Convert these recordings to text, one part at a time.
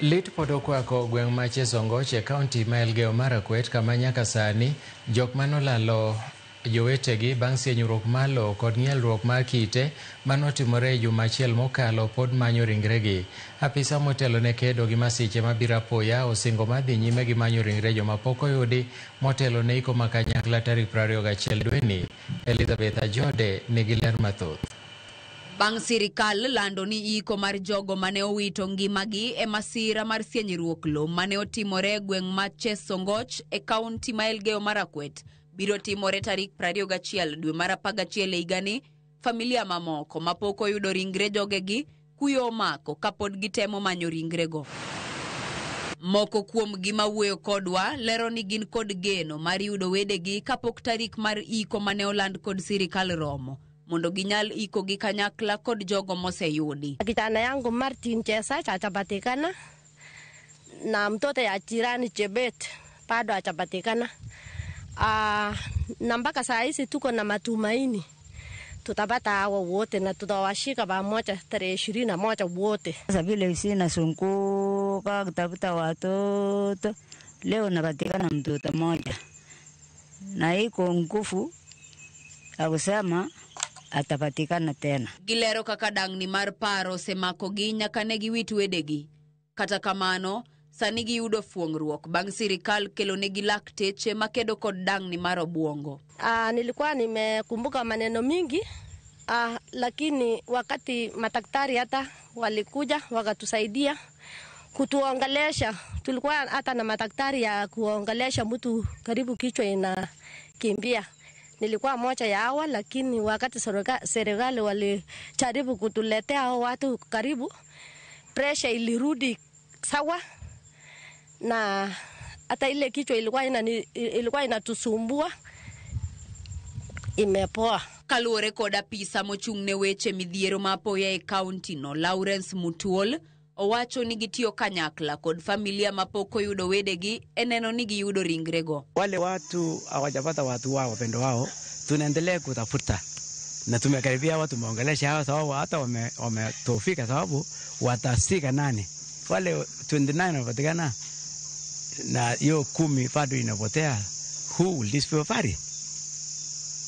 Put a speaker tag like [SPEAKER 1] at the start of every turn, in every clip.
[SPEAKER 1] Lit pod okwako gweng' ma Chesongoch e kaunti ma Elgeyo Marakwet kama nyaka sani jok manolalo jowetegi bang' sienyruok mar lowo kod ng'ielruok mar kite manotimore e juma achiel mokalo pod manyo ringregi. Apisa motelo ne kedo gi masiche mabiro apoya osingo mar dhi nyime gi manyo ringre joma pok oyudi motelo ne iko ma kanyakla tarik 21 dweni. Elizabeth Ajode nigi ler mathoth.
[SPEAKER 2] Bang' sirikal lando ni iko mar jogo mane owito ngimagi e masira mar sienyruok lowo mane otimore e gweng' ma Chesongoch e kaunti ma Elgeyo Marakwet biro timore tarik 21 dwe mar 11 e higani, familia mamoko mapok oyudo ringre jogegi kuyo omako kapod gitemo manyo ringrego. Moko kuom gi mawuoyo kodwa lero ni gin kod geno mar yudo wedegi kapok tarik mar iko mane oland kod sirikal romo mondo ginyal iko gi kanyakla kod jogo moseyudi.
[SPEAKER 3] Kijana yangu Martin Chesach hajapatikana na mtoto ya jirani Chebet bado hajapatikana. Na mpaka saa hizi tuko na matumaini tutapata hawa wote na tutawashika pamoja tarehe 21 wote.
[SPEAKER 4] Sasa vile sina sunguka kutafuta watoto, leo napatikana mtoto mmoja na iko nguvu ya kusema atapatikana tena.
[SPEAKER 2] Gilero kaka dangni mar paro osemakogi nyaka ne giwit wedegi. Kata kamano, sani giyudo fuong'ruok bang' sirikal kelonegi lakteche makedo kod dangni mar obwongo.
[SPEAKER 3] Nilikuwa nimekumbuka maneno mingi, lakini wakati madaktari hata walikuja wakatusaidia kutuongelesha, tulikuwa hata na madaktari ya kuongelesha mtu karibu kichwa inakimbia. Nilikuwa moja ya hawa, lakini wakati serikali walijaribu kutuletea hao watu karibu, pressure ilirudi sawa, na hata ile kichwa ilikuwa inatusumbua imepoa.
[SPEAKER 2] Kaluwore kod apisa mochung' ne weche midhiero ma apoya e kaunti no, Lawrence Mutuol, owacho ni gitiyo kanyakla kod familia mapok oyudo wedegi e neno ni giyudo ringrego.
[SPEAKER 5] Wale watu hawajapata watu wao wapendo wao, tunaendelea kutafuta na tumekaribia watu, tumeongelesha hawa sababu hata wametofika sababu watasika nani wale 29 wanapatikana na hiyo 10 bado inapotea. Who will this people bury?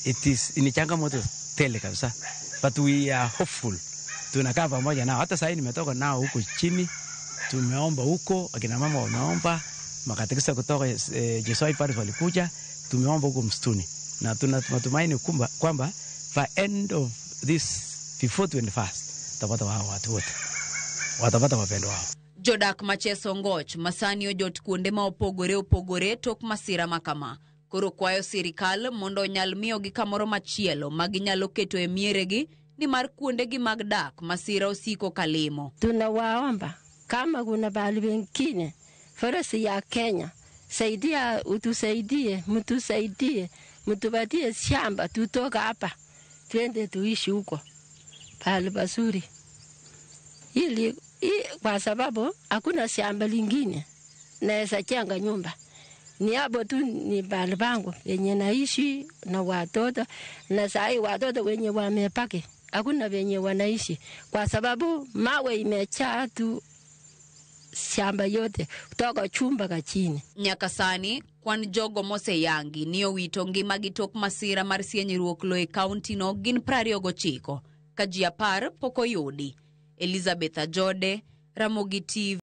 [SPEAKER 5] It is ni changamoto tele kabisa, but we are hopeful. Tunakaa pamoja nao, hata sasa nimetoka nao huko chini, tumeomba huko, akina mama wameomba, makatekista kutoka Jesuit Parish walikuja, tumeomba huko msituni, na tuna matumaini kwamba by end of this before 21st tutapata wao watu wote, watapata wapendwa wao.
[SPEAKER 2] Jodak ma Chesongoch masani ojot kuonde ma opogore opogore tok masira makama koro kwayo sirikal mondo onyal miyogi kamoro machielo ma ginyalo keto e mieregi nimar kuondegi mag dak masira osiko kalimo.
[SPEAKER 3] Tunawaomba kama kuna pahali pengine forest ya Kenya, saidia, utusaidie, mtusaidie, mtupatie shamba tutoka hapa twende tuishi huko pahali pazuri, ili kwa sababu hakuna shamba lingine naweza jenga nyumba. Ni hapo tu ni pahali pangu penye naishi na watoto, na sahi watoto wenye wamepaki hakuna wenye wanaishi kwa sababu mawe imejaa tu shamba yote kutoka chumba ka chini.
[SPEAKER 2] Nyaka sani kwan jogo moseyangi ni owito ngimagi tok masira mar sienyruok lowo e kaunti no gin 29 ka ji 10 pok oyudi. Elizabeth Ajode, Ramogi TV.